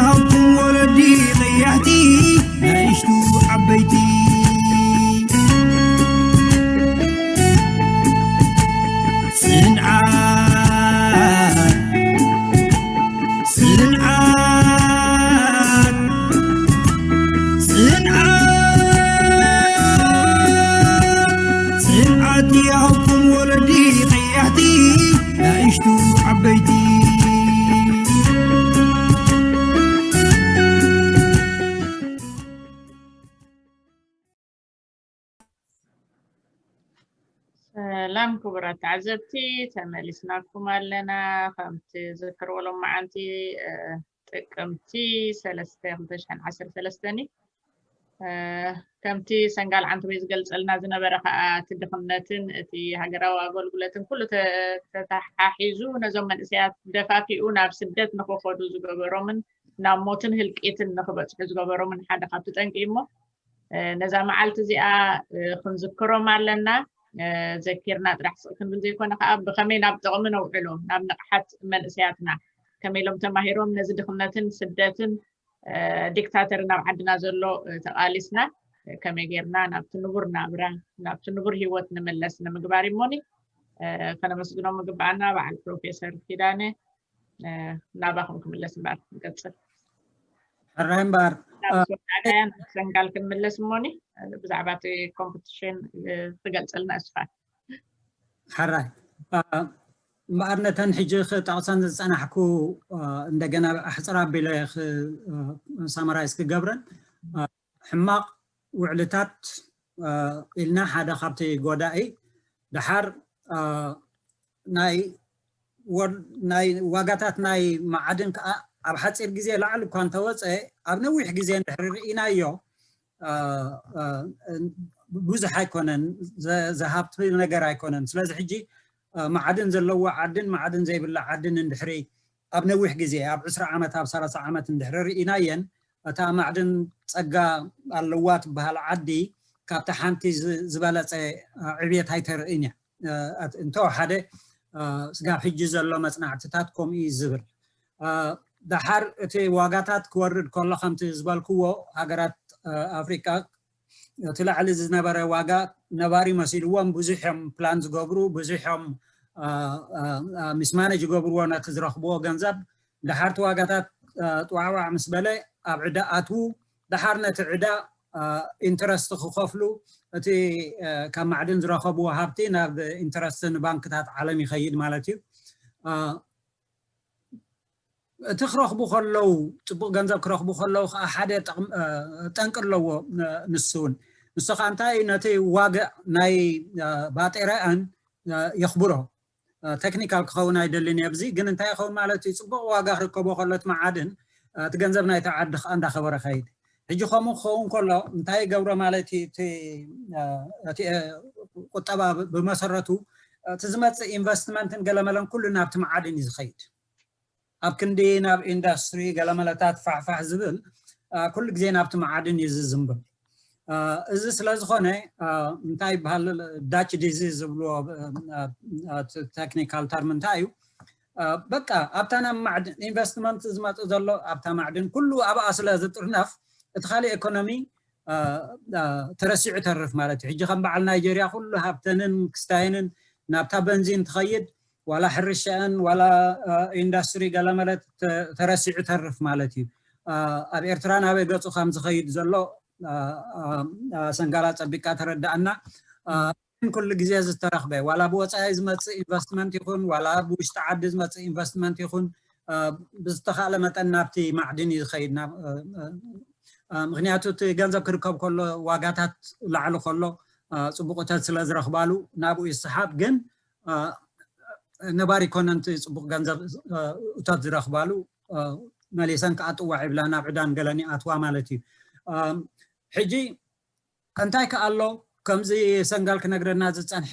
ሃብኩም ወለዲ ቀያሕቲ፣ ንእሽቱ ዓበይቲ። ጽንዓት፣ ጽንዓት፣ ጽንዓት፣ ጽንዓት ይሃብኩም ወለዲ ቀያሕቲ፣ ንእሽቱ ዓበይቲ። ሰላም ክቡራት ተዓዘብቲ፣ ተመሊስናኩም ኣለና። ከምቲ ዝክርዎ ሎማዓንቲ ጥቅምቲ ሰለስተ ክልተ ሽሕን ዓሰርተ ሰለስተን እዩ። ከምቲ ሰንጋል ዓንተቦይ ዝገልጸልና ዝነበረ ከዓ እቲ ድኽነትን እቲ ሃገራዊ ኣገልግሎትን ኩሉ ተተሓሒዙ ነዞም መንእሰያት ደፋፊኡ ናብ ስደት ንክኸዱ ዝገበሮምን ናብ ሞትን ህልቂትን ንክበፅሑ ዝገበሮምን ሓደ ካብቲ ጠንቂ እሞ ነዛ መዓልቲ እዚኣ ክንዝክሮም ኣለና። ዘኪርና ጥራሕ ስቕ ክንብል ዘይኮነ ከዓ ብኸመይ ናብ ጥቕሚ ነውዕሎ፣ ናብ ንቕሓት መንእሰያትና ከመይ ኢሎም ተማሂሮም ነዚ ድኽነትን ስደትን ዲክታተርን ኣብ ዓድና ዘሎ ተቓሊስና ከመይ ጌርና ናብቲ ንቡር ናብራ ናብቲ ንቡር ህይወት ንምለስ ንምግባር እሞኒ ከነመስግኖም ምግባኣና በዓል ፕሮፌሰር ኪዳነ ናባኹም ክምለስ እምበር ንቀፅል። ሕራይ እምበር ናብ ሰንጋል ክንምለስ እሞኒ ብዛዕባ እቲ ኮምፒቲሽን ክገልፀልና እስኻ። ሕራይ እምበኣር ነተን ሕጂ ክጠቕሰን ዝፀናሕኩ እንደገና ኣሕፅር ኣቢለ ሳመራይዝ ክገብረን ሕማቕ ውዕልታት ኢልና ሓደ ካብቲ ጎዳኢ ደሓር ናይ ናይ ዋጋታት ናይ መዓድን ከዓ ኣብ ሓፂር ግዜ ላዕሊ እኳ እንተወፀ ኣብ ነዊሕ ግዜ እንድሕሪ ርኢናዮ ብዙሕ ኣይኮነን፣ ዘሃብቲ ነገር ኣይኮነን። ስለዚ ሕጂ ማዕድን ዘለዎ ዓድን ማዕድን ዘይብላ ዓድን እንድሕሪ ኣብ ነዊሕ ግዜ ኣብ ዕስራ ዓመት ኣብ ሰላሳ ዓመት እንድሕሪ ርኢናየን እታ ማዕድን ፀጋ ኣለዋ ትበሃል ዓዲ ካብቲ ሓንቲ ዝበለፀ ዕብየት ኣይተርእን እያ። እንተወሓደ ስጋብ ሕጂ ዘሎ መፅናዕትታት ከምኡ እዩ ዝብል። ደሓር እቲ ዋጋታት ክወርድ ከሎ ከምቲ ዝበልክዎ ሃገራት ኣፍሪቃ እቲ ላዕሊ ዝነበረ ዋጋ ነባሪ መሲልዎም ብዙሕ እዮም ፕላን ዝገብሩ፣ ብዙሕ እዮም ሚስማነጅ ይገብርዎ ነቲ ዝረኽብዎ ገንዘብ። ደሓር እቲ ዋጋታት ጥዋዕዋዕ ምስ በለ ኣብ ዕዳ ኣትዉ። ደሓር ነቲ ዕዳ ኢንትረስት ክኸፍሉ እቲ ካብ ማዕድን ዝረኸብዎ ሃብቲ ናብ ኢንትረስት ንባንክታት ዓለም ይኸይድ ማለት እዩ። እቲ ክረኽቡ ከለዉ ፅቡቅ ገንዘብ ክረኽቡ ከለዉ ከዓ ሓደ ጠንቂ ኣለዎ። ንሱ እውን ንሱ ከዓ እንታይ ነቲ ዋጋ ናይ ባጤራኣን የኽብሮ። ቴክኒካል ክኸውን ኣይደልን እየ ኣብዚ ግን እንታይ ይኸውን ማለት እዩ ፅቡቅ ዋጋ ክርከቦ ከሎ እቲ መዓድን እቲ ገንዘብ ናይቲ ዓዲ ከዓ እንዳኸበረ ከይድ። ሕጂ ከምኡ ክኸውን ከሎ እንታይ ይገብሮ ማለት እዩ እቲ ቁጠባ ብመሰረቱ እቲ ዝመፅእ ኢንቨስትመንትን ገለመለን ኩሉ ናብቲ መዓድን እዩ ዝኸይድ። ኣብ ክንዲ ናብ ኢንዳስትሪ ገለመለታት ፋሕፋሕ ዝብል ኩሉ ግዜ ናብቲ መዓድን እዩ ዝዝንብል። እዚ ስለ ዝኾነ እንታይ ይበሃል ዳች ዲዚዝ ዝብልዎ ቴክኒካል ተርም እንታይ እዩ? በቃ ኣብታ ናብ ማዕድን ኢንቨስትመንት ዝመፅእ ዘሎ ኣብታ ማዕድን ኩሉ ኣብኣ ስለ ዝጥርነፍ እቲ ካልእ ኢኮኖሚ ተረሲዑ ተርፍ ማለት እዩ። ሕጂ ከም በዓል ናይጀርያ ኩሉ ሃብተንን ክስታየንን ናብታ በንዚን ትኸይድ ዋላ ሕርሻአን ዋላ ኢንዳስትሪ ገለመለ ተረሲዑ ተርፍ ማለት እዩ። ኣብ ኤርትራ ናበይ ገፁ ከም ዝኸይድ ዘሎ ሰንጋላ ፀቢቃ ተረዳእና። ኩሉ ግዜ ዝተረኽበ ዋላ ብወፃኢ ዝመፅእ ኢንቨስትመንት ይኹን ዋላ ብውሽጢ ዓዲ ዝመፅእ ኢንቨስትመንት ይኹን ብዝተኻእለ መጠን ናብቲ ማዕድን እዩ ዝኸይድ። ምክንያቱ እቲ ገንዘብ ክርከብ ከሎ ዋጋታት ላዕሊ ከሎ ፅቡቅ እቶት ስለ ዝረኽባሉ ናብኡ ይሰሓብ። ግን ነባሪ ኮነንቲ ፅቡቅ ገንዘብ እቶት ዝረኽባሉ መሊሰን ከዓ ጥዋዕ ይብላ ናብ ዕዳን ገለን ይኣትዋ ማለት እዩ። ሕጂ እንታይ ከ ኣሎ ከምዚ ሰንጋል ክነግረና ዝፀንሐ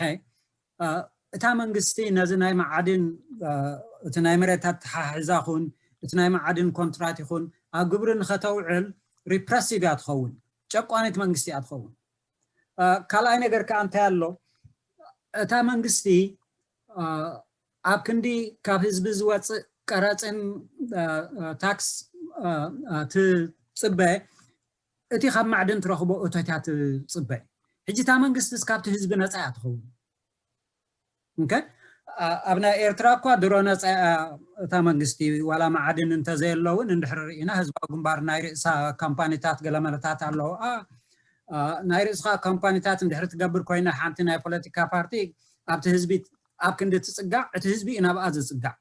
እታ መንግስቲ ነዚ ናይ መዓድን እቲ ናይ መሬት ኣተሓሕዛ ኹን እቲ ናይ መዓድን ኮንትራት ይኹን ኣብ ግብሪ ንኸተውዕል ሪፕረሲቭ እያ ትኸውን፣ ጨቋኒት መንግስቲ እያ ትኸውን። ካልኣይ ነገር ከዓ እንታይ ኣሎ እታ መንግስቲ ኣብ ክንዲ ካብ ህዝቢ ዝወፅእ ቀረፅን ታክስ ትፅበ፣ እቲ ካብ ማዕድን ትረኽቦ እቶት እያ ትፅበ። ሕጂ እታ መንግስቲ እስካብቲ ህዝቢ ነፃ እያ ትኸውን። ኣብ ናይ ኤርትራ እኳ ድሮ ነፃ እያ እታ መንግስቲ፣ ዋላ ማዕድን እንተዘየለውን እንድሕር ርኢና ህዝባዊ ግንባር ናይ ርእሳ ካምፓኒታት ገለመለታት ኣለዎ። ናይ ርእስኻ ካምፓኒታት እንድሕር ትገብር ኮይና ሓንቲ ናይ ፖለቲካ ፓርቲ ኣብቲ ህዝቢ ኣብ ክንዲ ትፅጋዕ፣ እቲ ህዝቢ እዩ ናብኣ ዝፅጋዕ።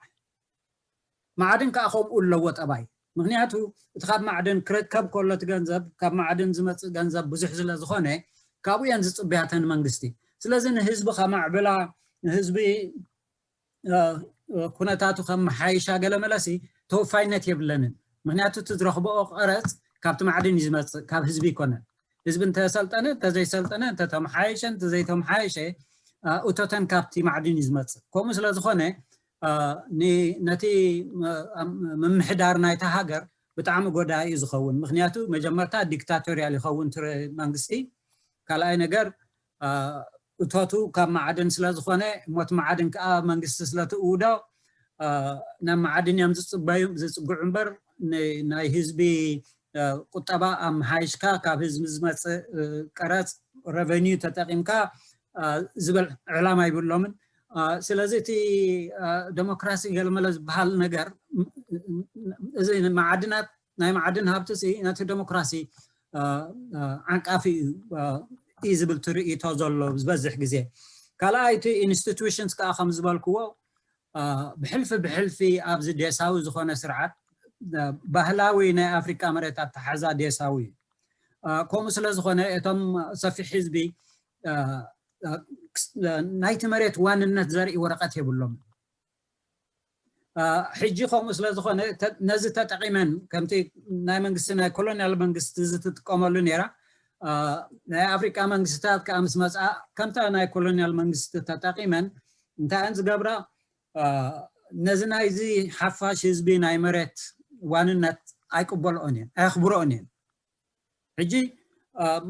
ማዕድን ከዓ ከምኡ ኣለዎ ጠባይ። ምክንያቱ እቲ ካብ ማዕድን ክረከብ ከሎ እቲ ገንዘብ፣ ካብ ማዕድን ዝመፅእ ገንዘብ ብዙሕ ስለ ዝኾነ ካብኡ እየን ዝፅበያተን መንግስቲ። ስለዚ ንህዝቢ ከማዕብላ፣ ንህዝቢ ኩነታቱ ከመሓይሻ ገለ መለሲ ተወፋይነት የብለንን። ምክንያቱ እቲ ዝረኽበኦ ቀረፅ ካብቲ ማዕድን እዩ ዝመፅእ፣ ካብ ህዝቢ ይኮነን። ህዝቢ እንተሰልጠነ፣ እንተዘይሰልጠነ፣ እንተተመሓየሸ፣ እንተዘይተመሓየሸ፣ እቶተን ካብቲ ማዕድን እዩ ዝመፅእ። ከምኡ ስለ ዝኾነ ነቲ ምምሕዳር ናይታ ሃገር ብጣዕሚ ጎዳኢ እዩ ዝኸውን። ምክንያቱ መጀመርታ ዲክታቶርያል ይኸውን እቲ መንግስቲ። ካልኣይ ነገር እቶቱ ካብ ማዕድን ስለ ዝኾነ፣ እሞ እቲ ማዕድን ከዓ መንግስቲ ስለ ትእውዶ፣ ናብ ማዕድን እዮም ዝፅበዩ፣ ዝፅግዑ እምበር ናይ ህዝቢ ቁጠባ ኣመሓይሽካ ካብ ህዝቢ ዝመፅእ ቀረፅ፣ ረቨኒዩ ተጠቂምካ ዝብል ዕላማ ይብሎምን። ስለዚ እቲ ዴሞክራሲ ገለመለ ዝበሃል ነገር፣ እዚ ማዕድናት፣ ናይ ማዕድን ሃብቲ ነቲ ዴሞክራሲ ዓንቃፊ እዩ ዝብል ትርኢቶ ዘሎ ዝበዝሕ ግዜ። ካልኣይ እቲ ኢንስቲቱሽንስ ከዓ ከም ዝበልክዎ ብሕልፊ ብሕልፊ ኣብዚ ዴሳዊ ዝኾነ ስርዓት፣ ባህላዊ ናይ ኣፍሪካ መሬት ኣተሓዛ ዴሳዊ እዩ። ከምኡ ስለ ዝኾነ እቶም ሰፊሕ ህዝቢ ናይቲ መሬት ዋንነት ዘርኢ ወረቀት የብሎም። ሕጂ ከምኡ ስለ ዝኾነ ነዚ ተጠቂመን ከምቲ ናይ መንግስቲ ናይ ኮሎኒያል መንግስቲ ዝትጥቀመሉ ነይራ፣ ናይ ኣፍሪካ መንግስታት ከዓ ምስ መፅኣ ከምታ ናይ ኮሎኒያል መንግስቲ ተጠቂመን እንታይ እየን ዝገብራ? ነዚ ናይዚ ሓፋሽ ህዝቢ ናይ መሬት ዋንነት ኣይቅበልኦን እየን፣ ኣየኽብርኦን እየን። ሕጂ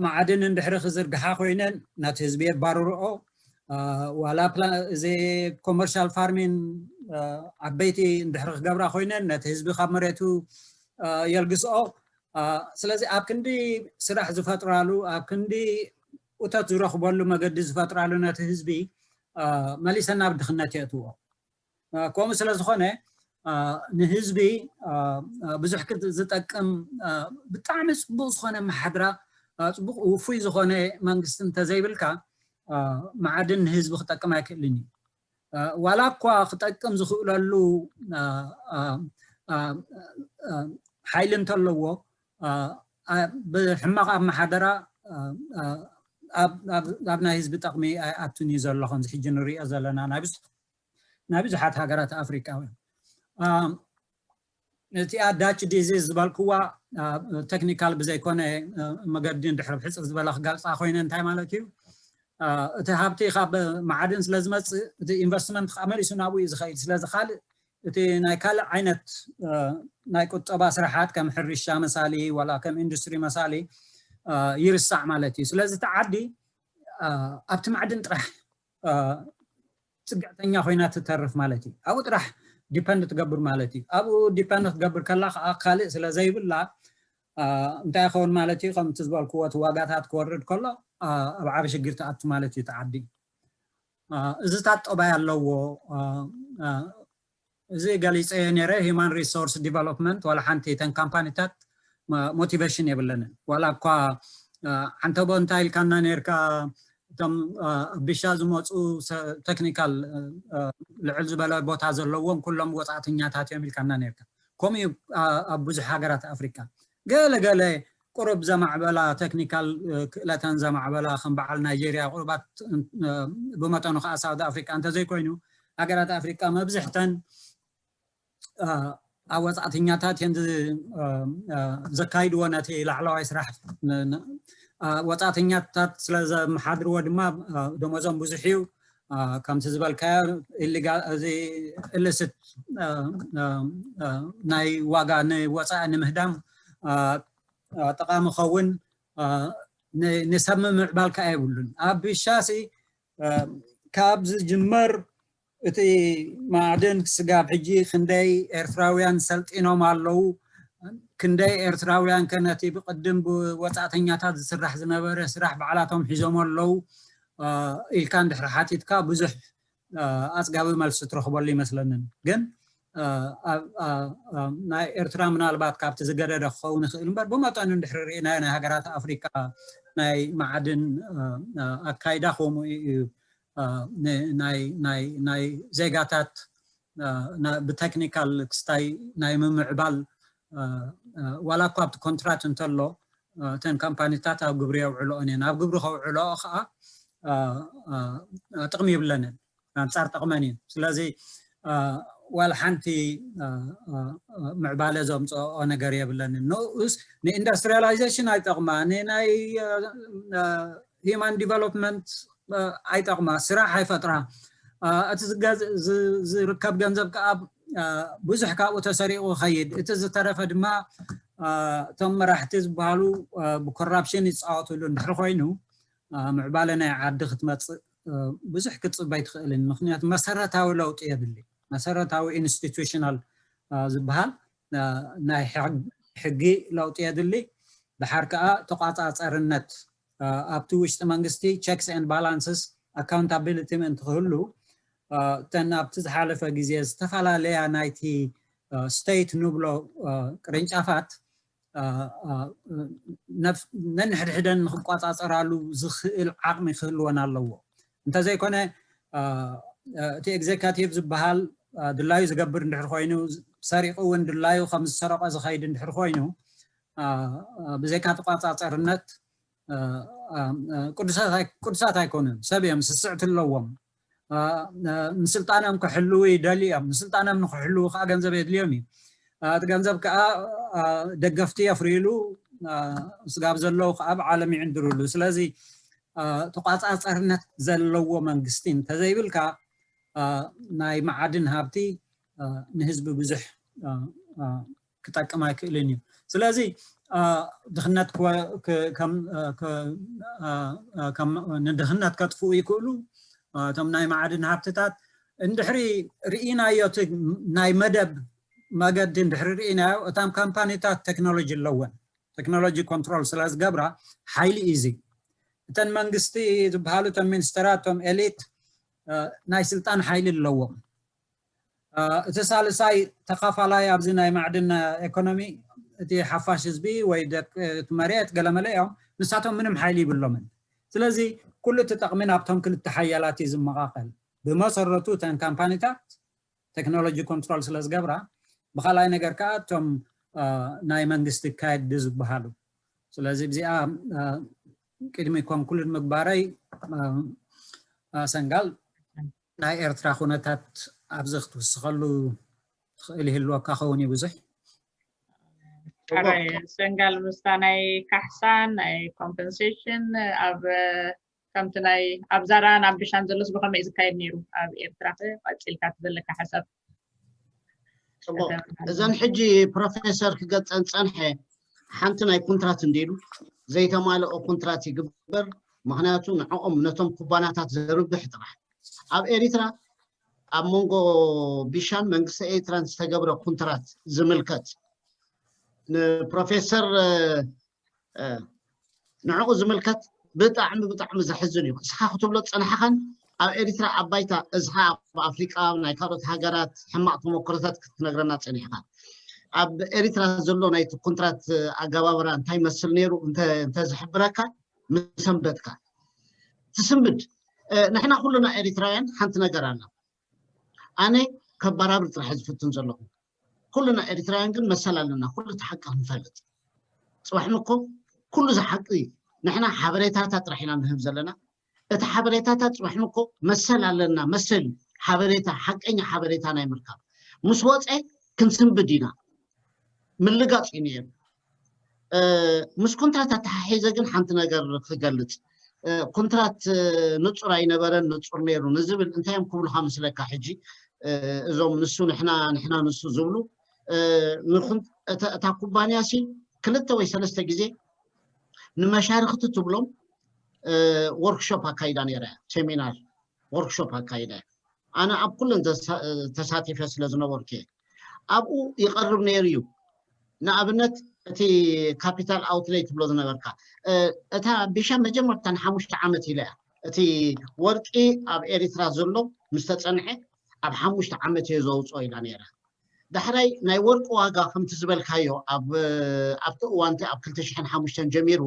ማዕድን እንድሕሪ ክዝርግሓ ኮይነን ነቲ ህዝቢ የባርርኦ። ዋላ እዚ ኮመርሻል ፋርሚን ዓበይቲ እንድሕሪ ክገብራ ኮይነን ነቲ ህዝቢ ካብ መሬቱ የልግስኦ። ስለዚ ኣብ ክንዲ ስራሕ ዝፈጥራሉ፣ ኣብ ክንዲ እቶት ዝረኽበሉ መገዲ ዝፈጥራሉ ነቲ ህዝቢ መሊሰን ናብ ድኽነት የእትዎ። ከምኡ ስለ ዝኾነ ንህዝቢ ብዙሕ ዝጠቅም ብጣዕሚ ፅቡቅ ዝኾነ መሓድራ፣ ፅቡቅ ውፉይ ዝኾነ መንግስቲ እንተዘይብልካ ማዕድን ንህዝቢ ክጠቅም ኣይክእልን እዩ። ዋላ እኳ ክጠቅም ዝኽእለሉ ሓይሊ እንተለዎ ብሕማቕ ኣመሓደራ ኣብ ናይ ህዝቢ ጠቕሚ ኣይኣቱን እዩ ዘሎ። ከምዚ ሕጂ ንሪኦ ዘለና ናይ ብዙሓት ሃገራት ኣፍሪቃውያን። እቲኣ ዳች ዲዚዝ ዝበልክዋ ቴክኒካል ብዘይኮነ መገዲ እንድሕር ብሕፅር ዝበለ ክገልፃ ኮይነ እንታይ ማለት እዩ? እቲ ሃብቲ ካብ ማዕድን ስለ ዝመፅእ እቲ ኢንቨስትመንት ከዓ መሊሱ ናብኡ እዩ ዝኸይድ። ስለዚ ካልእ እቲ ናይ ካልእ ዓይነት ናይ ቁጠባ ስራሓት ከም ሕርሻ መሳሊ ዋላ ከም ኢንዱስትሪ መሳሊ ይርሳዕ ማለት እዩ። ስለዚ እቲ ዓዲ ኣብቲ ማዕድን ጥራሕ ፅግዕተኛ ኮይና ትተርፍ ማለት እዩ። ኣብኡ ጥራሕ ዲፐንድ ትገብር ማለት እዩ። ኣብኡ ዲፐንድ ክትገብር ከላ ከዓ ካልእ ስለ ዘይብላ እንታይ ይኸውን ማለት እዩ? ከምቲ ዝበልክዎ እቲ ዋጋታት ክወርድ ከሎ ኣብ ዓቢ ሽግር ትኣቱ ማለት እዩ እቲ ዓዲ። እዚታት ጠባይ ኣለዎ። እዚ ገሊፀዮ ነይረ። ሂማን ሪሶርስ ዲቨሎፕመንት ዋላ ሓንቲ እተን ካምፓኒታት ሞቲቬሽን የብለንን። ዋላ እኳ ዓንተቦ እንታይ ኢልካና ነርካ? እቶም ኣብ ቢሻ ዝመፁ ቴክኒካል ልዕል ዝበለ ቦታ ዘለዎም ኩሎም ወፃእተኛታት እዮም ኢልካና ነርካ። ከምኡ እዩ ኣብ ብዙሕ ሃገራት ኣፍሪካ። ገለ ገለ ቁሩብ ዘማዕበላ፣ ቴክኒካል ክእለተን ዘማዕበላ ከም በዓል ናይጄርያ ቁሩባት ብመጠኑ ከዓ ሳውት ኣፍሪካ እንተዘይኮይኑ፣ ሃገራት ኣፍሪካ መብዝሕተን ኣብ ወፃእተኛታት እየን ዘካይድዎ ነቲ ላዕለዋይ ስራሕ። ወፃእተኛታት ስለ ዘመሓድርዎ ድማ ደሞዞም ብዙሕ እዩ። ከምቲ ዝበልካዮ ኢሊጋል፣ እዚ ኢሊሲት ናይ ዋጋ ንወፃኢ ንምህዳም ጠቓሚ ኸውን ንሰብ ምምዕባል ከዓ የብሉን። ኣብ ቢሻሲ ካብ ዝጅመር እቲ ማዕድን ስጋብ ሕጂ ክንደይ ኤርትራውያን ሰልጢኖም ኣለዉ? ክንደይ ኤርትራውያን ከ ነቲ ብቕድም ብወጻእተኛታት ዝስራሕ ዝነበረ ስራሕ ባዕላቶም ሒዞም ኣለዉ ኢልካ እንድሕር ሓቲትካ ብዙሕ ኣጽጋቢ መልሲ ትረኽበሉ ይመስለንን። ግን ናይ ኤርትራ ምናልባት ካብቲ ዝገደደ ክኸውን ይኽእል እምበር፣ ብመጠኑ እንድሕር ርኢናዮ ናይ ሃገራት ኣፍሪካ ናይ መዓድን ኣካይዳ ከምኡ እዩ። ናይ ዜጋታት ብቴክኒካል ክስታይ ናይ ምምዕባል ዋላ እኳ ኣብቲ ኮንትራት እንተሎ እተን ካምፓኒታት ኣብ ግብሪ የውዕልኦን እየን። ኣብ ግብሪ ከውዕልኦ ከዓ ጥቕሚ ይብለንን፣ ኣንፃር ጥቕመን እዩ። ስለዚ ዋላ ሓንቲ ምዕባለ ዘምፅኦ ነገር የብለንን። ንኡስ ንኢንዱስትሪያላይዜሽን ኣይጠቕማ፣ ንናይ ሂማን ዲቨሎፕመንት ኣይጠቕማ፣ ስራሕ ኣይፈጥራ። እቲ ዝርከብ ገንዘብ ከዓ ብዙሕ ካብኡ ተሰሪቑ ይኸይድ። እቲ ዝተረፈ ድማ እቶም መራሕቲ ዝበሃሉ ብኮራፕሽን ይፃወትሉ እንድሕር ኮይኑ ምዕባለ ናይ ዓዲ ክትመፅእ ብዙሕ ክትፅበ ኣይትኽእልን። ምክንያቱ መሰረታዊ ለውጢ የድሊ። መሰረታዊ ኢንስቲቱሽናል ዝበሃል ናይ ሕጊ ለውጢ የድሊ። ድሓር ከዓ ተቋፃፀርነት ኣብቲ ውሽጢ መንግስቲ ቸክስ ኤንድ ባላንስስ ኣካውንታቢሊቲ ምእንቲ ክህሉ እተን ኣብቲ ዝሓለፈ ግዜ ዝተፈላለያ ናይቲ ስቴት ንብሎ ቅርንጫፋት ነንሕድሕደን ንክቋፃፀራሉ ዝኽእል ዓቕሚ ክህልወን ኣለዎ። እንተዘይኮነ እቲ ኤግዜካቲቭ ዝበሃል ድላዩ ዝገብር እንድሕር ኮይኑ፣ ሰሪቑ እውን ድላዩ ከም ዝሰረቐ ዝኸይድ እንድሕር ኮይኑ፣ ብዘይካ ተቋፃፀርነት ቅዱሳት ኣይኮኑን። ሰብ እዮም፣ ስስዕቲ ኣለዎም። ንስልጣኖም ክሕልዉ ይደልዩ እዮም። ንስልጣኖም ንክሕልዉ ከዓ ገንዘብ የድልዮም እዩ። እቲ ገንዘብ ከዓ ደገፍቲ የፍርይሉ፣ ስጋብ ዘለዉ ከዓ ብዓለም ይዕንድርሉ። ስለዚ ተቋፃፀርነት ዘለዎ መንግስቲ እንተዘይብልካ ናይ መዓድን ሃብቲ ንህዝቢ ብዙሕ ክጠቅም ኣይክእልን እዩ። ስለዚ ድኽነት ንድኽነት ከጥፍኡ ይክእሉ እቶም ናይ መዓድን ሃብትታት። እንድሕሪ ርኢናዮ እቲ ናይ መደብ መገዲ እንድሕሪ ርኢናዮ እታም ካምፓኒታት ቴክኖሎጂ ኣለወን። ቴክኖሎጂ ኮንትሮል ስለ ዝገብራ ሓይሊ እዩ እዚ። እተን መንግስቲ ዝበሃሉ እቶም ሚኒስተራት እቶም ኤሊት ናይ ስልጣን ሓይሊ ኣለዎም። እቲ ሳልሳይ ተኻፋላይ ኣብዚ ናይ ማዕድን ኢኮኖሚ እቲ ሓፋሽ ህዝቢ ወይ እቲ መሬት ገለመለ እዮም። ንሳቶም ምንም ሓይሊ ይብሎምን። ስለዚ ኩሉ እቲ ጠቕሚ ናብቶም ክልተ ሓያላት እዩ ዝመቓቐል። ብመሰረቱ እተን ካምፓኒታት ቴክኖሎጂ ኮንትሮል ስለ ዝገብራ፣ ብካልኣይ ነገር ከዓ እቶም ናይ መንግስቲ ካየድ ዝበሃሉ። ስለዚ እዚኣ ቅድሚ ኮንክሉድ ምግባረይ ሰንጋል ናይ ኤርትራ ኩነታት ኣብዚ ክትውስኸሉ ትኽእል ይህልወካ ኸውን እዩ ብዙሕ። ሰንጋል ምስታ ናይ ካሕሳን ናይ ኮምፐንሴሽን ኣብ ከምቲ ናይ ኣብ ዛራን ኣብ ብሻን ዘሎስ ብኸመይ እዩ ዝካየድ ነይሩ ኣብ ኤርትራ? ቀፂልካ እቲ ዘለካ ሓሳብ። እዘን ሕጂ ፕሮፌሰር ክገፀን ፀንሐ ሓንቲ ናይ ኩንትራት እንዲሉ ዘይተማልኦ ኩንትራት ይግበር። ምክንያቱ ንዕኦም ነቶም ኩባናታት ዘርብሕ ጥራሕ ኣብ ኤሪትራ ኣብ መንጎ ቢሻን መንግስቲ ኤሪትራን ዝተገብረ ኩንትራት ዝምልከት ንፕሮፌሰር ንዕኡ ዝምልከት ብጣዕሚ ብጣዕሚ ዘሕዝን እዩ። እስኻ ክትብሎ ዝፀናሕኻን ኣብ ኤሪትራ ኣብ ባይታ እዝኻ ኣብ ኣፍሪቃ ናይ ካልኦት ሃገራት ሕማቕ ተመክሮታት ክትነግረና ፀኒሕኻ። ኣብ ኤሪትራ ዘሎ ናይቲ ኩንትራት ኣገባብራ እንታይ መስል ነይሩ እንተዝሕብረካ ምሰንበድካ ትስንብድ። ንሕና ኩሉና ኤሪትራውያን ሓንቲ ነገር ኣላ። ኣነ ከባራብር ጥራሕ ዝፍትን ዘለኹ ኩሉና ኤሪትራውያን ግን መሰል ኣለና ኩሉ እቲ ሓቂ ክንፈልጥ። ፅባሕን እኮ ኩሉ ዝሓቂ ንሕና ሓበሬታታት ጥራሕ ኢና ንህብ ዘለና። እቲ ሓበሬታታት ፅባሕን እኮ መሰል ኣለና መሰል እዩ ሓበሬታ ሓቀኛ ሓበሬታ ናይ ምርካብ ምስ ወፀ ክንስንብድ ኢና። ምልጋፅ እዩ ነይሩ። ምስ ኮንትራት ኣተሓሒዘ ግን ሓንቲ ነገር ክገልፅ። ኮንትራት ንፁር ኣይነበረን ንፁር ነይሩ ንዝብል እንታይ እዮም ክብሉካ መስለካ ሕጂ እዞም ንሱ ንሕና ንሕና ንሱ ዝብሉ እታ ኩባንያ ሲ ክልተ ወይ ሰለስተ ግዜ ንመሻርክቲ ትብሎም ወርክሾፕ ኣካይዳ ነይራ እያ። ሴሚናር ወርክሾፕ ኣካይዳ እያ። ኣነ ኣብ ኩለን ተሳቲፈ ስለ ዝነበርኩ እየ። ኣብኡ ይቐርብ ነይሩ እዩ። ንኣብነት እቲ capital outlay ትብሎ ዝነበርካ እታ ቢሻ መጀመርታ ንሓሙሽተ ዓመት ኢለ እያ እቲ ወርቂ ኣብ ኤሪትራ ዘሎ ምስ ተፀንዐ ኣብ ሓሙሽተ ዓመት እየ ዘውፅኦ ኢላ ነይራ። ዳሕራይ ናይ ወርቂ ዋጋ ከምቲ ዝበልካዮ ኣብቲ እዋንቲ ኣብ ክልተ ሽሕን ሓሙሽተን ጀሚሩ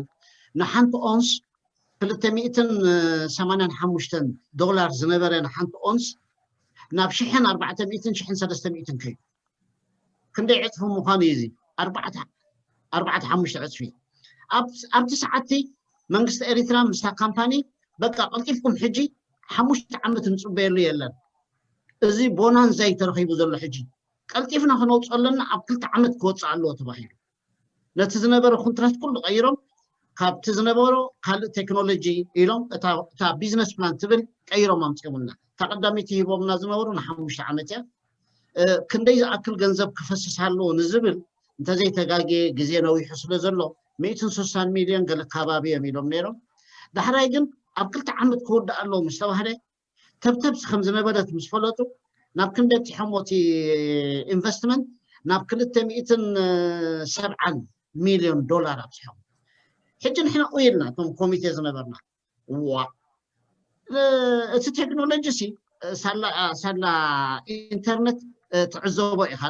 ንሓንቲ ኦንስ ክልተ ሚእትን ሰማንያን ሓሙሽተን ዶላር ዝነበረ ንሓንቲ ኦንስ ናብ ሽሕን ኣርባዕተ ሚእትን ሽሕን ሰለስተ ሚእትን ከዩ ክንደይ ዕፅፊ ምዃኑ እዩ እዚ ኣርባዕተ ሓሙሽተ ዕፅፊ ኣብቲ ሰዓትቲ መንግስቲ ኤሪትራ ምስታ ካምፓኒ በቃ ቀልጢፍኩም ሕጂ ሓሙሽተ ዓመት ንፅበየሉ የለን እዚ ቦናንዛ እዩ ተረኺቡ ዘሎ ሕጂ ቀልጢፍና ክነውፅኦ ኣለና ኣብ ክልተ ዓመት ክወፅእ ኣለዎ ተባሂሉ ነቲ ዝነበረ ኮንትራት ኩሉ ቀይሮም ካብቲ ዝነበሮ ካልእ ቴክኖሎጂ ኢሎም እታ ቢዝነስ ፕላን ትብል ቀይሮም ኣምፅኦምልና እታ ቀዳመይቲ ሂቦምና ዝነበሩ ንሓሙሽተ ዓመት እያ ክንደይ ዝኣክል ገንዘብ ክፈስስ ኣለዎ ንዝብል እንተዘይተጋግየ ግዜ ነዊሑ ስለ ዘሎ ሚእትን ስሳን ሚልዮን ገለ ከባቢ እዮም ኢሎም ነይሮም ዳሕራይ ግን ኣብ ክልተ ዓመት ክውዳእ ኣለዎ ምስ ተባህለ ተብተብሲ ከም ዝነበረት ምስ ፈለጡ ናብ ክንደይ ኣብፂሖሞ እቲ ኢንቨስትመንት ናብ ክልተ ሚእትን ሰብዓን ሚልዮን ዶላር ኣብፅሖም ሕጂ ንሕና ኡይ ኢልና እቶም ኮሚቴ ዝነበርና ዋ እቲ ቴክኖሎጂ ሲ ሳላ ኢንተርነት ትዕዘቦ ኢኻ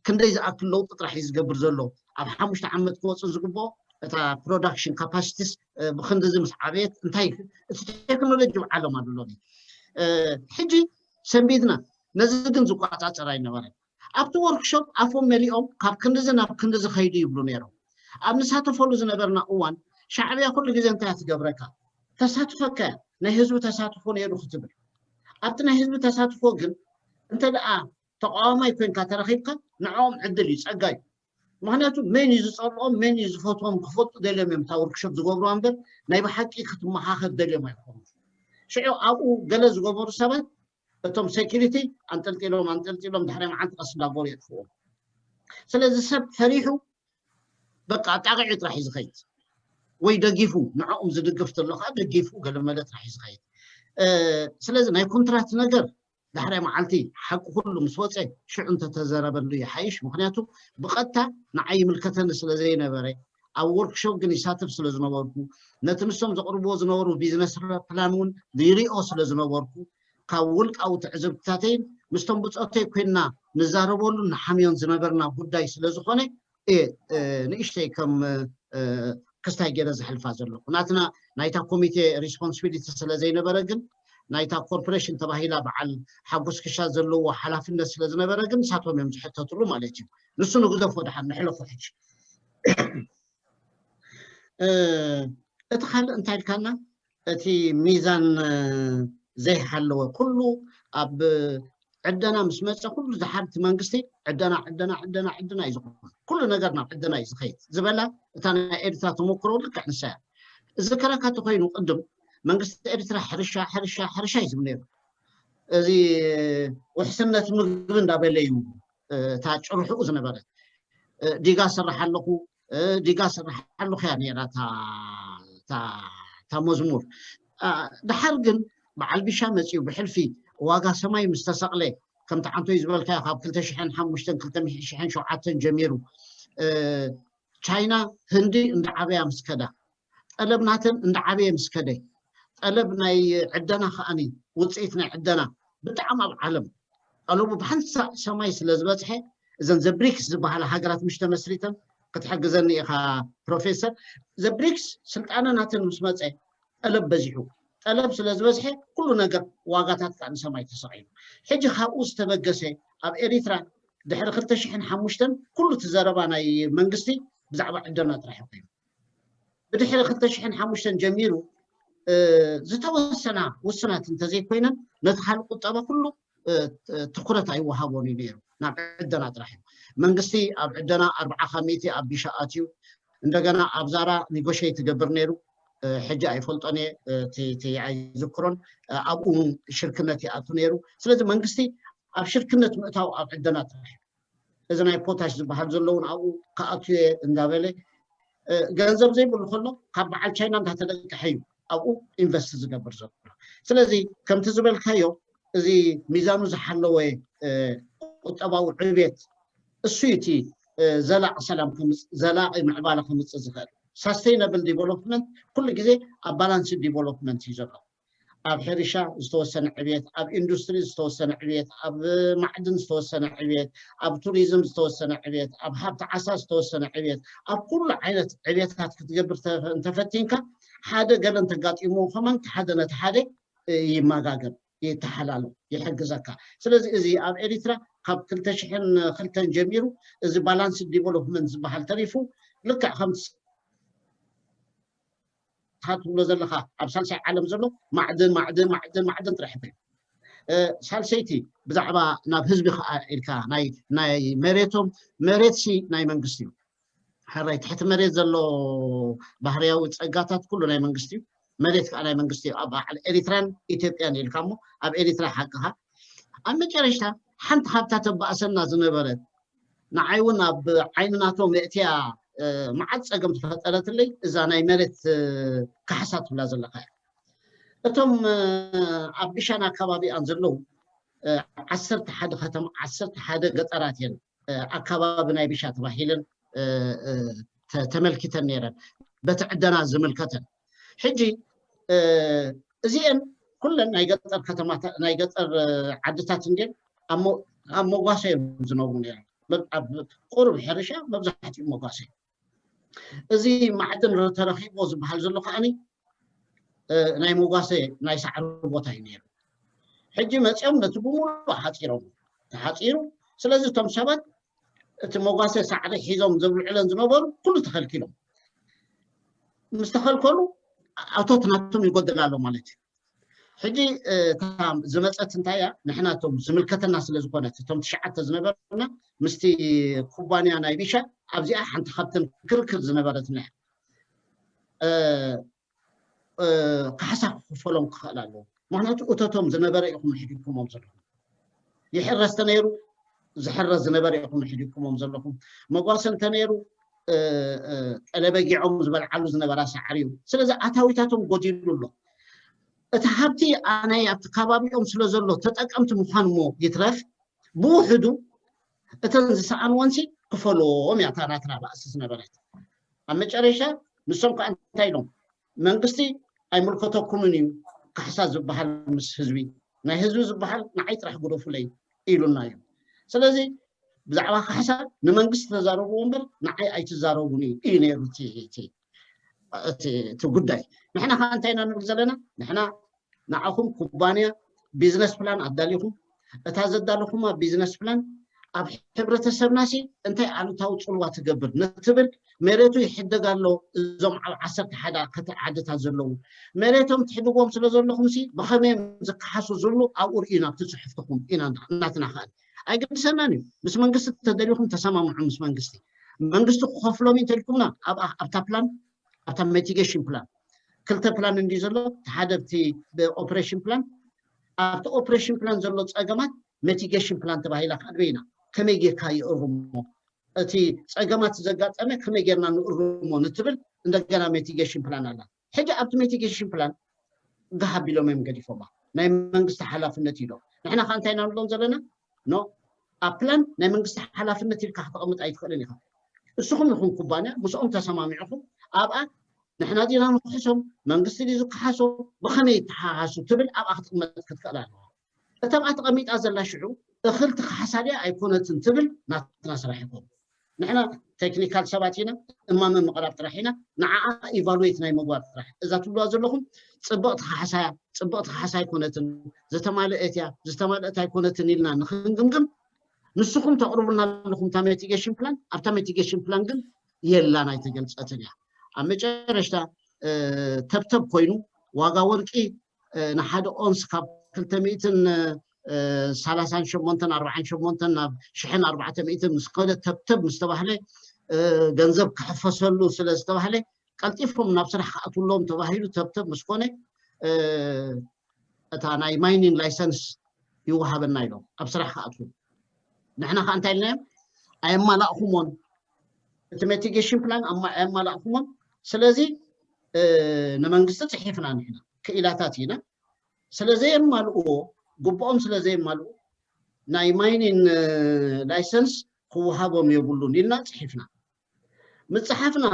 ክንደይ ዝኣክል ለውጢ ጥራሕ እዩ ዝገብር ዘሎ ኣብ ሓሙሽተ ዓመት ክወፅእ ዝግብኦ እታ production capacities ብክንድዚ ምስ ዓበየት እንታይ እቲ ቴክኖሎጂ ዓለም ኣሎኒ ሕጂ ሰንቢድና ነዚ ግን ዝቆፃፀር ኣይነበረን ኣብቲ ወርክሾፕ ኣፎም መሊኦም ካብ ክንድዚ ናብ ክንድዚ ከይዱ ይብሉ ነይሮም ኣብ ንሳተፈሉ ዝነበርና እዋን ሻዕብያ ኩሉ ግዜ እንታይ ትገብረካ ተሳትፈካ ናይ ህዝቢ ተሳትፎ ነይሩ ክትብል ኣብቲ ናይ ህዝቢ ተሳትፎ ግን እንተ ደኣ ተቃዋማይ ኮይንካ ተረኺብካ ንዕኦም ዕድል እዩ ጸጋ እዩ ምክንያቱ መን እዩ ዝፀልኦም መን እዩ ዝፈትዎም ክፈልጡ ደልዮም እዮም እታ ወርክሾፕ ዝገብሩዋ እምበር ናይ ብሓቂ ክትመኻኸር ደልዮም ኣይኮኑ ሽዑ ኣብኡ ገለ ዝገበሩ ሰባት እቶም ሴኪሪቲ ኣንጠልጢሎም ኣንጠልጢሎም ድሕሪ መዓልቲ ቀስ እንዳገሩ የጥፍዎም ስለዚ ሰብ ፈሪሑ በቃ ኣጣቂዑ ጥራሕ እዩ ዝኸይድ ወይ ደጊፉ ንዕኦም ዝድግፍ ተሎ ከዓ ደጊፉ ገለመለ ጥራሕ እዩ ዝኸይድ ስለዚ ናይ ኮንትራት ነገር ዳሕራይ መዓልቲ ሓቂ ኩሉ ምስ ወፀ ሽዑ እንተተዘረበሉ ይሓይሽ ምክንያቱ ብቐጥታ ንዓይ ይምልከተኒ ስለ ዘይነበረ ኣብ ወርክሾፕ ግን ይሳተፍ ስለ ዝነበርኩ ነቲ ንሶም ዘቕርብዎ ዝነበሩ ቢዝነስ ፕላን እውን ይሪኦ ስለ ዝነበርኩ ካብ ውልቃዊ ትዕዝብትታተይን ምስቶም ብፆተይ ኮይንና ንዛረበሉ ንሓምዮን ዝነበርና ጉዳይ ስለ ዝኾነ እየ ንእሽተይ ከም ክስታይ ገይረ ዘሕልፋ ዘለኹ ናትና ናይታ ኮሚቴ ሪስፖንስቢሊቲ ስለ ዘይነበረ ግን ናይታ ኮርፖሬሽን ተባሂላ በዓል ሓጎስ ክሻ ዘለዎ ሓላፍነት ስለ ዝነበረ ግን ንሳቶም እዮም ዝሕተትሉ ማለት እዩ ንሱ ንግደፎ ድሓን ንሕለፎ ሕጂ እቲ ካልእ እንታይ ኢልካና እቲ ሚዛን ዘይሓለወ ኩሉ ኣብ ዕደና ምስ መፀ ኩሉ ዝሓርቲ መንግስቲ ዕደና ዕደና ዕደና ዕደና እዩ ዝኸውን ኩሉ ነገር ናብ ዕደና እዩ ዝኸይድ ዝበላ እታ ናይ ኤርትራ ተሞክሮ ልክዕ ንሳ እያ እዚ ከረካ ተኮይኑ ቅድም መንግስቲ ኤርትራ ሕርሻ ሕርሻ ሕርሻ እዩ ዝብል ነይሩ እዚ ውሕስነት ምግቢ እንዳበለ እዩ እታ ጭርሕኡ ዝነበረ ዲጋ ስራሕ ኣለኹ ዲጋ ስራሕ ኣለኹ እያ ነይራ እታ መዝሙር ድሓር ግን በዓል ቢሻ መፅኡ ብሕልፊ ዋጋ ሰማይ ምስ ተሰቕለ ከምቲ ዓንቶይ ዝበልካዮ ካብ ክልተ ሽሕን ሓሙሽተን ክልተ ሽሕን ሸውዓተን ጀሚሩ ቻይና ህንዲ እንዳዓበያ ምስ ከዳ ጠለብ ናተን እንዳዓበየ ምስ ከደ ጠለብ ናይ ዕደና ከዓኒ ውፅኢት ናይ ዕደና ብጣዕሚ ኣብ ዓለም ጠለቡ ብሓንሳእ ሰማይ ስለ ዝበፅሐ እዘን ዘብሪክስ ዝበሃላ ሃገራት ምሽ ተመስሪተን ክትሕግዘኒ ኢኻ ፕሮፌሰር ዘብሪክስ ስልጣነ ናተን ምስ መፀ ጠለብ በዚሑ ጠለብ ስለ ዝበዝሐ ኩሉ ነገር ዋጋታት ከዓ ንሰማይ ተሰቒሉ ሕጂ ካብኡ ዝተበገሰ ኣብ ኤሪትራ ድሕሪ ክልተ ሽሕን ሓሙሽተን ኩሉ እቲ ዘረባ ናይ መንግስቲ ብዛዕባ ዕደና ጥራሕ ኮይኑ ብድሕሪ ክልተ ሽሕን ሓሙሽተን ጀሚሩ ዝተወሰና ውስናት እንተዘይኮይነን ነቲ ካልእ ቁጠባ ኩሉ ትኩረት ኣይወሃቦን እዩ ነይሩ ናብ ዕደና ጥራሕ እዩ መንግስቲ ኣብ ዕደና ኣርባዓ ካብ ሚእቲ ኣብ ቢሻ ኣትዩ እንደገና ኣብ ዛራ ኒጎሽየት ይገብር ነይሩ ሕጂ ኣይፈልጦን እየ ኣይዝክሮን ኣብኡ ሽርክነት ይኣቱ ነይሩ ስለዚ መንግስቲ ኣብ ሽርክነት ምእታው ኣብ ዕደና ጥራሕ እዚ ናይ ፖታሽ ዝበሃል ዘለውን ኣብኡ ክኣቱ እየ እንዳበለ ገንዘብ ዘይብሉ ከሎ ካብ በዓል ቻይና እንዳተለቀሐ እዩ ኣብኡ ኢንቨስት ዝገብር ዘሎ ስለዚ ከምቲ ዝበልካዮ እዚ ሚዛኑ ዝሓለወ ቁጠባዊ ዕብየት እሱ እቲ ዘላቂ ሰላም ዘላቂ ምዕባለ ከምፅእ ዝኽእል። Sustainable development ኩሉ ግዜ ኣብ balance development እዩ ዘሎ። ኣብ ሕርሻ ዝተወሰነ ዕብየት፣ ኣብ ኢንዱስትሪ ዝተወሰነ ዕብየት፣ ኣብ ማዕድን ዝተወሰነ ዕብየት፣ ኣብ ቱሪዝም ዝተወሰነ ዕብየት፣ ኣብ ሃብቲ ዓሳ ዝተወሰነ ዕብየት፣ ኣብ ኩሉ ዓይነት ዕብየታት ክትገብር እንተፈቲንካ ሓደ ገለ እንተጋጢምዎ ከማን ሓደ ነቲ ሓደ ይመጋገብ፣ ይተሓላሎ፣ ይሕግዘካ። ስለዚ እዚ ኣብ ኤሪትራ ካብ ክልተ ሽሕን ክልተን ጀሚሩ እዚ balance development ዝበሃል ተሪፉ ልክዕ ከም ትብሎ ዘለኻ ኣብ ሳልሳይ ዓለም ዘሎ ማዕድን ማዕድን ማዕድን ማዕድን ጥራሕ ኮይኑ ሳልሰይቲ ብዛዕባ ናብ ህዝቢ ከዓ ኢልካ ናይ መሬቶም መሬት ሲ ናይ መንግስቲ እዩ። ሕራይ ትሕቲ መሬት ዘሎ ባህርያዊ ፀጋታት ኩሉ ናይ መንግስቲ እዩ። መሬት ከዓ ናይ መንግስቲ እዩ። ኣብ በዓል ኤሪትራን ኢትዮጵያን ኢልካ እሞ ኣብ ኤሪትራ ሓቅኻ። ኣብ መጨረሽታ ሓንቲ ካብታ ተባእሰና ዝነበረት ንዓይ እውን ኣብ ዓይኒ ናቶም የእትያ መዓት ፀገም ዝፈጠረትለይ እዛ ናይ መሬት ካሕሳ ትብላ ዘለካ እያ። እቶም ኣብ ቢሻን ኣካባቢኣን ዘለዉ ዓሰርተ ሓደ ከተማ ዓሰርተ ሓደ ገጠራት እየን ኣካባቢ ናይ ቢሻ ተባሂለን ተመልኪተን ነይረን በቲ ዕደና ዝምልከተን። ሕጂ እዚአን ኩለን ናይ ገጠር ከተማታት ናይ ገጠር ዓድታት እንድን ኣብ መጓሰ እዮም ዝነብሩ ነይሮም። ኣብ ቁሩብ ሕርሻ መብዛሕትኡ መጓሰ። እዚ ማዕድን ተረኺቦ ዝበሃል ዘሎ ከዓኒ ናይ መጓሰ ናይ ሳዕሪ ቦታ እዩ ነይሩ። ሕጂ መፂኦም ነቲ ብምሉእ ሓፂሮም ተሓፂሩ። ስለዚ እቶም ሰባት እቲ መጓሰ ሳዕሪ ሒዞም ዘብልዕለን ዝነበሩ ኩሉ ተኸልኪሎም። ምስ ተኸልከሉ ኣቶት ናቶም ይጎድል ኣሎ ማለት እዩ። ሕጂ ዝመፀት እንታይ እያ? ንሕና እቶም ዝምልከተና ስለ ዝኾነት እቶም ትሽዓተ ዝነበርና ምስቲ ኩባንያ ናይ ቢሻ ኣብዚኣ ሓንቲ ካብተን ክርክር ዝነበረትና እያ። ካሕሳ ክኽፈሎም ክኽእል ኣለዎ። ምክንያቱ እቶቶም ዝነበረ ኢኹም ሕዲግኩሞም ዘለኹም። ይሕረስ ተነይሩ ዝሕረስ ዝነበረ ኢኹም ሕዲግኩሞም ዘለኹም። መጓሰ እንተነይሩ ጠለበጊዖም ዝበልዓሉ ዝነበራ ሳዕሪ እዩ። ስለዚ ኣታዊታቶም ጎዲሉ ኣሎ። እቲ ሃብቲ ኣናይ ኣብቲ ከባቢኦም ስለ ዘሎ ተጠቀምቲ ምዃን እሞ ይትረፍ ብውሕዱ እተን ዝሰኣንወንሲ ክፈሎም እያ እታ ናትና ባእሲ ዝነበረት። ኣብ መጨረሻ ንሶም ከዓ እንታይ ኢሎም? መንግስቲ ኣይምልከተኩምን እዩ ካሕሳ ዝበሃል ምስ ህዝቢ፣ ናይ ህዝቢ ዝበሃል ንዓይ ጥራሕ ግደፉለይ ኢሉና እዩ። ስለዚ ብዛዕባ ካሕሳ ንመንግስቲ ተዛረብዎ እምበር ንዓይ ኣይትዛረቡን እዩ እዩ ነይሩ እቲ ጉዳይ። ንሕና ከዓ እንታይ ኢና ንብል ዘለና? ንሕና ንዓኹም ኩባንያ ቢዝነስ ፕላን ኣዳሊኹም እታ ዘዳለኹማ ቢዝነስ ፕላን ኣብ ሕብረተሰብናሲ እንታይ ኣሉታዊ ፅልዋ ትገብር ንትብል መሬቱ ይሕደግ ኣሎ። እዞም ኣብ ዓሰርተ ሓደ ዓድታት ዘለዉ መሬቶም ትሕድጎም ስለ ዘለኹም ሲ ብኸመይ ዝከሓሱ ዝብሉ ኣብኡ ርኢና ኣብቲ ፅሑፍትኹም ኢና እናትናኸእል ኣይገድሰናን እዩ። ምስ መንግስቲ ተደሊኹም ተሰማምዑ ምስ መንግስቲ መንግስቲ ክኸፍሎም እንተልኩምና ኣብታ ፕላን ኣብታ ሚቲጌሽን ፕላን ክልተ ፕላን እንዲ ዘሎ ሓደ ብቲ ኦፕሬሽን ፕላን ኣብቲ ኦፕሬሽን ፕላን ዘሎ ፀገማት ሚቲጌሽን ፕላን ተባሂላ ካድበይና ከመይ ጌርካ ይእርሞ እቲ ፀገማት ዘጋጠመ ከመይ ጌርና ንእርሞ ንትብል እንደገና ሚቲጌሽን ፕላን ኣላ። ሕጂ ኣብቲ ሚቲጌሽን ፕላን ጋህ ኣቢሎም እዮም ገዲፎማ። ናይ መንግስቲ ሓላፍነት ኢሎም ንሕና ከዓ እንታይ ኢና ንብሎም ዘለና? ኖ ኣብ ፕላን ናይ መንግስቲ ሓላፍነት ኢልካ ከተቐምጥ ኣይትኽእልን ኢኻ። እስኹም ይኹን ኩባንያ ምስኦም ተሰማሚዕኹም ኣብኣ ንሕና ዲና ንክሕሶም መንግስቲ ድዩ ዝከሓሶ ብኸመይ ይተሓሃሱ ትብል ኣብኣ ክትቕመጥ ክትክእል ኣለዋ። እታ ኣብኣ ተቐሚጣ ዘላ ሽዑ እኽልቲ ካሕሳ ድያ ኣይኮነትን ትብል ናትና ስራሕ ይኸውን። ንሕና ቴክኒካል ሰባት ኢና እማመ ምቕራብ ጥራሕ ኢና ንዓኣ ኢቫሉዌት ናይ ምግባር ጥራሕ እዛ ትብልዋ ዘለኹም ፅብቕቲ ካሕሳ እያ ፅብቕቲ ካሕሳ ኣይኮነትን ዝተማልአት እያ ዝተማልአት ኣይኮነትን ኢልና ንክንግምግም ንስኹም ተቕርቡልና ኣለኹም እታ ሚቲጌሽን ፕላን ኣብታ ሚቲጌሽን ፕላን ግን የላን ኣይተገልፀትን እያ። ኣብ መጨረሽታ ተብተብ ኮይኑ ዋጋ ወርቂ ንሓደ ኦንስ ካብ ክልተ ሚእትን ሰላሳን ሸሞንተን ኣርባዓን ሸሞንተን ናብ ሽሕን ኣርባዕተ ሚእትን ምስ ከደ ተብተብ ምስ ተባህለ ገንዘብ ክሕፈሰሉ ስለ ዝተባህለ ቀልጢፎም ናብ ስራሕ ክኣትውሎም ተባሂሉ ተብተብ ምስ ኮነ እታ ናይ ማይኒንግ ላይሰንስ ይወሃበና ኢሎም ኣብ ስራሕ ክኣትዉ ንሕና ከዓ እንታይ ኢልናዮም ኣየማላእኹሞን እቲ ሚቲጌሽን ፕላን ኣየማላእኹሞን ስለዚ ንመንግስቲ ፅሒፍና ንሕና ክኢላታት ኢና ስለዘየማልእዎ ግብኦም ስለዘየማልኡ ናይ ማይኒን ላይሰንስ ክወሃቦም የብሉን ኢልና ፅሒፍና። ምፅሓፍና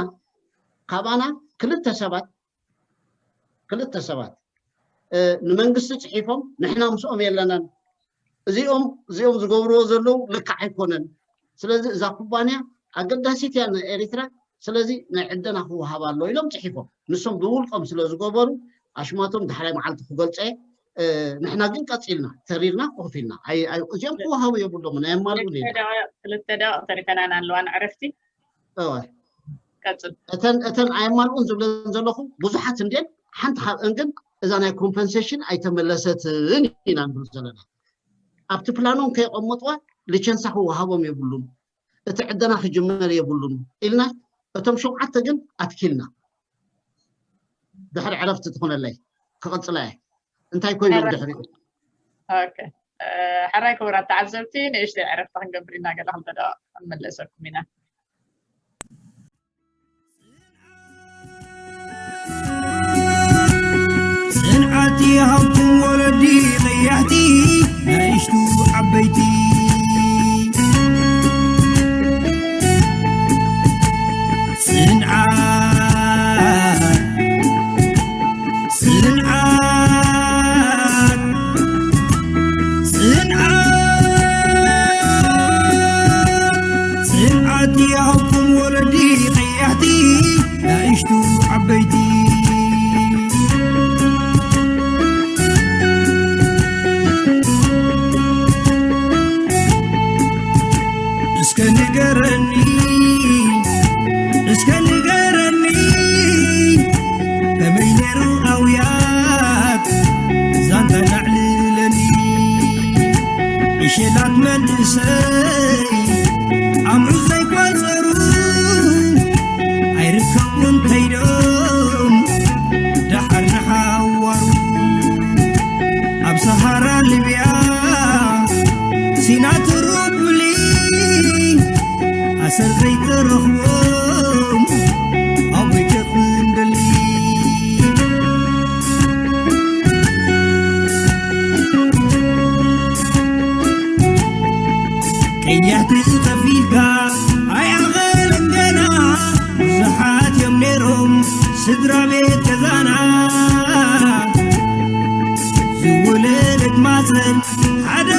ካባና ክልተ ሰባት ክልተ ሰባት ንመንግስቲ ፅሒፎም ንሕና ምስኦም የለናን፣ እዚኦም እዚኦም ዝገብርዎ ዘለዉ ልክዕ ኣይኮነን፣ ስለዚ እዛ ኩባንያ ኣገዳሲት እያ ንኤሪትራ፣ ስለዚ ናይ ዕደና ክወሃብ ኣሎ ኢሎም ፅሒፎም። ንሶም ብውልቆም ስለ ዝገበሩ ኣሽማቶም ዳሕራይ መዓልቲ ክገልፀ። ንሕና ግን ቀፂልና ተሪርና ኮፍ ኢልና እዚኦም ክወሃቡ የብሎም ናይ ኣማልኡ ክልተ ደቂቕ ተሪፈናን ኣለዋን ዕረፍቲ። እተን ኣየማልኡን ዝብለን ዘለኹ ብዙሓት እንድን ሓንቲ ካብአን ግን እዛ ናይ ኮምፐንሴሽን ኣይተመለሰትን ኢና ንብል ዘለና። ኣብቲ ፕላኖም ከየቐመጥዋ ሊቸንሳ ክወሃቦም የብሉን፣ እቲ ዕደና ክጅመር የብሉን ኢልና እቶም ሸውዓተ ግን ኣትኪልና። ድሕሪ ዕረፍቲ ትኾነለይ ክቐፅላ እየ። እንታይ ኮይኖም ድሕሪኡ? ሕራይ ክቡራት ተዓዘብቲ ንእሽተይ ዕረፍቲ ክንገብር ኢና። ገለ ክልተ ደቂቕ ክንመለሰኩም ኢና። ጽንዓት ይሃብኩም ወለዲ ቀያሕቲ ናእሽቱ ዓበይቲ። ጽንዓት ጽንዓት ጽንዓት ጽንዓት ይሃብኩም ወለዲ ቀያሕቲ ናእሽቱ ዓበይቲ። እስከ ንገረኒ እስከ ንገረኒ ከመይ ነይሩ ኣውያት ዛንታ ናዕልለኒ። ዕሸላት መንእሰይ ኣምዑ ዘይቋጸሩ ኣይርከቡን ከይዶም ደሓር ንሓዋሩ። ኣብ ሰሃራ ሊብያ ሲና ትሩብሊ ኣሰር ዘይተረኽቦም ኣቦይ ከኽንደሊ። ቀያሕቲ ከፊልካ ኣይኣኸለን ገና ብዙሓት እዮም ነይሮም ስድራ ቤት ገዛና። ዝወለደት ማፀን ሓደ